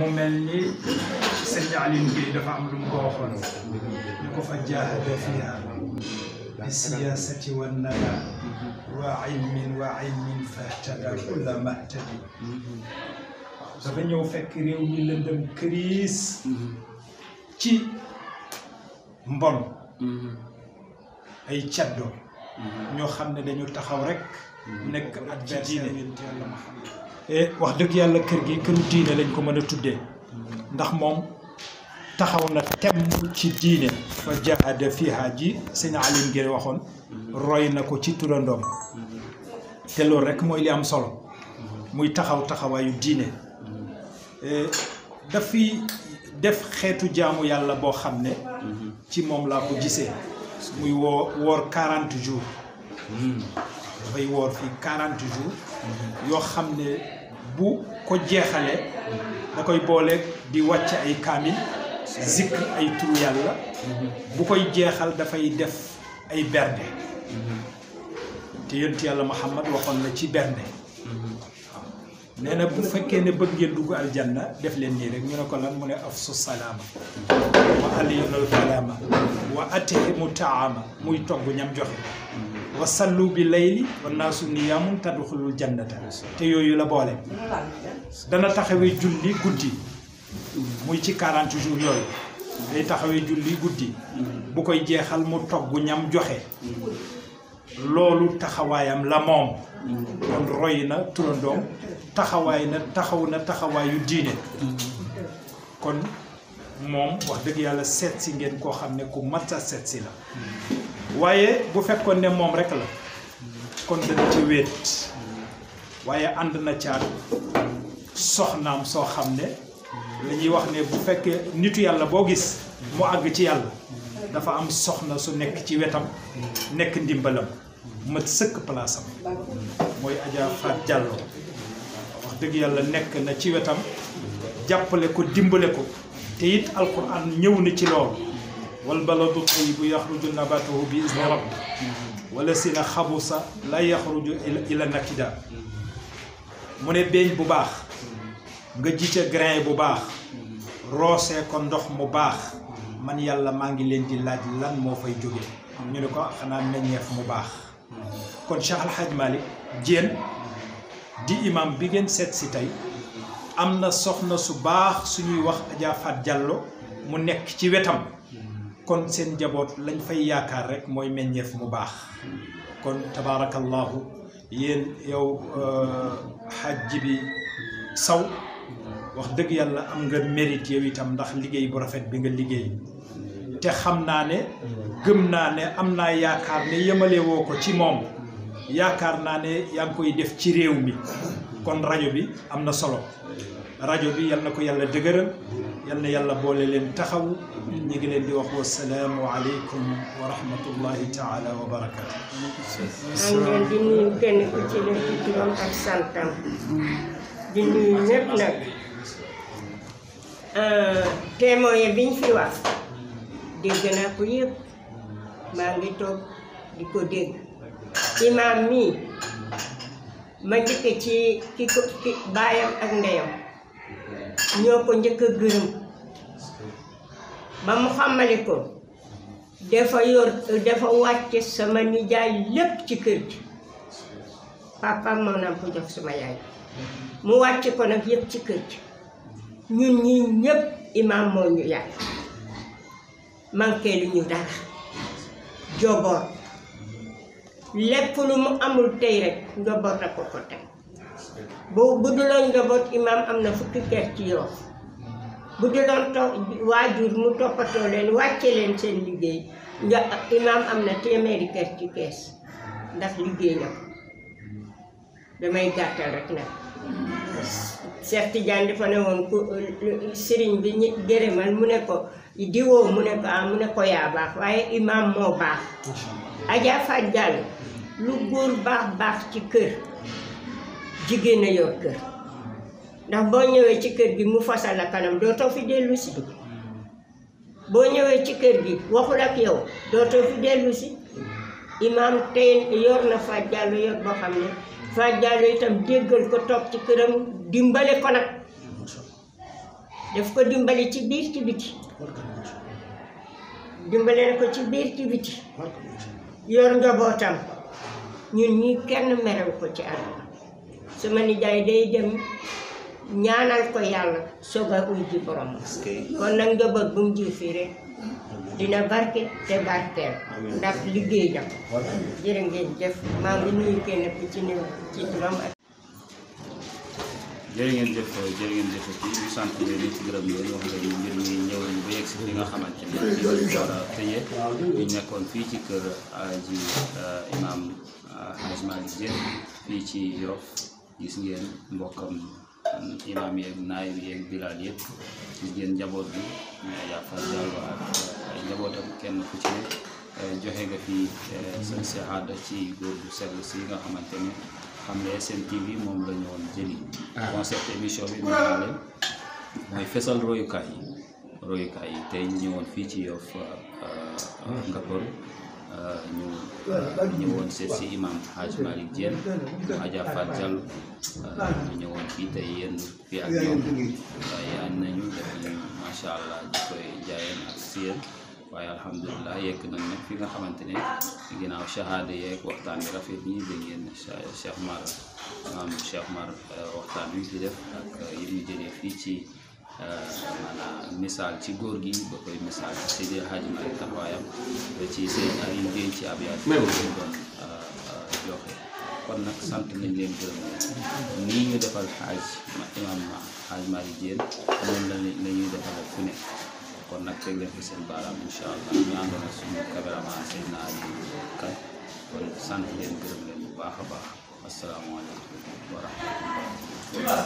mu mel ni sëñ Alioune Guèye dafa am lu mu ko waxoon ñu ko fa jaahada fiha bi siyaasati wa nada wa ilmin fahtada kulla mahtadi dafa ñëw fekk réew mi lëndëm këriis ci mbon ay caddo ñoo xam ne dañu taxaw rek nekk adversaire wax dëgg yàlla kër gi këru diine lañ ko mën a tuddee ndax moom taxaw na temm ci diine fa jaahada fiha ji sëñ Alioune Guèye waxoon roy na ko ci turandoom te loolu rek mooy li am solo muy taxawaayu diine dafiy def xeetu jaamu yàlla boo xam ne ci moom laa ko gisee muy woor 40 jours dafay woor fii 40 jours yoo xam ne bu ko jeexalee da koy boole di wàcc ay kaamil zikr ay turu yàlla bu koy jeexal dafay def ay bernde te yonent yàlla Muhammad waxoon na ci bernde nee na bu fekkee ne bëgg ngeen dugg aljanna def leen nii rek ñu ne ko lan mu ne afsu salaama wa aliyunal kalaama wa atihimu taama muy togg ñam joxe wa sallu bi layli wa naasu niyaamun tadxulul jannata te yooyu la boole dana taxawee julli guddi muy ci 40 jours yooyu day taxawee julli guddi bu koy jeexal mu togg ñam joxe loolu taxawaayam la moom kon roy na turandoom taxaw na taxawaayu diine kon moom wax dëgg yàlla seet si ngeen koo xam ne ku mat a seet si la waaye bu fekkoon ne moom rek la kon dana ci wéet waaye ànd na caat soxnaam soo xam ne la ñuy wax ne bu fekkee nitu yàlla boo gis mu àgg ci yàlla dafa am soxna su nekk ci wetam nekk ndimbalam mat sëkk palaasam mooy Adja Fat Diallo wax dëgg yàlla nekk na ci wetam jàppale ko dimbale ko te it alquran ñëw na ci loolu wal baladu tayyibu yaxruju nabatuhu bi izni rabbi wala sina xabusa la yaxruju ila nakida mu ne beeñ bu baax nga ji ca grain bu baax roosee ko ndox mu baax man yàlla maa ngi leen di laaj lan moo fay jóge ñu ne ko xanaa meññeef mu baax kon Cheikh Al Hadj Malick Diène di imam bi ngeen seet si tey am na soxna su baax suñuy wax Adja Fat Diallo mu nekk ci wetam kon seen njaboot lañ fay yaakaar rek mooy meññeef mu baax kon tabaarakallahu yéen yow Hadj bi Sow wax dëgg yàlla am nga mérite yow itam ndax liggéey bu rafet bi nga liggéey te xam naa ne gëm naa ne am naa yaakaar ne yemale woo ko ci moom yaakaar naa ne yaa ngi koy def ci réew mi kon rajo bi am na solo rajo bi yal na ko yàlla dëgëral yal na yàlla boole leen taxaw ñu ngi leen di wax wasalaamu aleykum wa rahmatullahi taala wa barakatu. maa ngi leen di nuyu kenn ku ci leen ci turam ak santam di nuyu ñëpp nag témoin biñ fi wax dégg naa ko yëpp maa ngi toog di ko dégg imaam mii ma njëkk ci ki baayam ak ndeyam ñoo ko njëkk a gërëm ba mu xamale ko dafa wàcce sama nijaay lépp ci kër gi papa moo naam ko jox sama yaay mu wàcce ko nag yëpp ci kër gi ñun ñii ñëpp imaam moo ñu yaay manqué lu ñu dara joboor lépp lu mu amul tey rek njaboot a ko ko tey bu duloon njaboot imaam am na fukki kër ci yoo bu duloon waajur mu toppatoo leen wàcce leen seen liggéey imaam am na téeméeri kër ci kees ndax liggéey na ko damay gàttal rek nag Cheikh Tidiane dafa ne woon ku sëriñ bi ñu gërëmal mu ne ko diwoo mu ne ko mu ne ko yaa baax waaye imaam moo baax Adja Fat Diallo lu góor baax ci kër jigéen a yor kër ndax boo ñëwee ci kër gi mu fasal la kanam dootoo fi dellu si boo ñëwee ci kër gi waxul ak yow dootoo fi dellu si imaam tey yor na Fat Diallo yor boo xam ne Fat Diallo itam déggal ko toog ci këram dimbale ko nag daf ko dimbali ci biir ci biti dimbale na ko ci biir ci biti yor njabootam ñun ñi kenn merew ko ci àdduna sama nijaay day dem ñaanal ko yàlla soog a uy ji borom kon nag njaboot bu mu ji fii rek dina barke te barkeel ndax liggéey na ko jërë ngeen jëf maa ngi nuyu kenn ku ci néew ci turam ak jërë ngeen jëf ci ñu sant leen ci gërëm leen wax leen mbir mi ñëw nañu ba yegg si li nga xamante ne ci lañ war a tëjee ñu nekkoon fii ci kër Aji Imam Hadj Malick Diène fii ci Yoff gis ngeen mbokkam imam yeeg naay bi yeeg bilal yëpp gis ngeen njaboot bi Yafa Diallo ak ay njabootam kenn ku ci ne joxe nga fi seen shahada ci góor bu sell si nga xamante ne xam ne SN TV moom la ñu woon jëli concept émission bi ñu naa leen mooy fesal royukaay yi tey ñu ñëwoon fii ci Yoff Ngapparu ñu ñëwoon seet si imam Hadj Malick Diène Adja Fat Diallo ñu ñëwoon fii tey yéen fii ak ñoom waaye añ nañu def nañu macha allah di koy jaayeen ak si yéen waaye alhamdulilah yegg nañ nag fi nga xamante ne ginnaaw shahada yeeg waxtaan bi rafet ñi da ngeen Cheikh Mar maam Cheikh Mar waxtaan wi fi def ak yi ñu jëlee fii ci maanaam misaal ci góor gi ba koy misaal ci Seydi Hadji Malick taxawaayam ba ci seen Aliou Guèye ci abiyaat yi ñu doon joxe kon nag sant nañ leen gërëm leen nii ñu defal imam Hadj Malick Diène moom la ñuy defal fu ne kon nag teg leen fi seen baaraam incha allah ñu àndoon ak suñu caméraman Seydina Aliou Kane kon sant leen gërëm leen bu baax a baax asalaamaaleykum wa rahmatulah.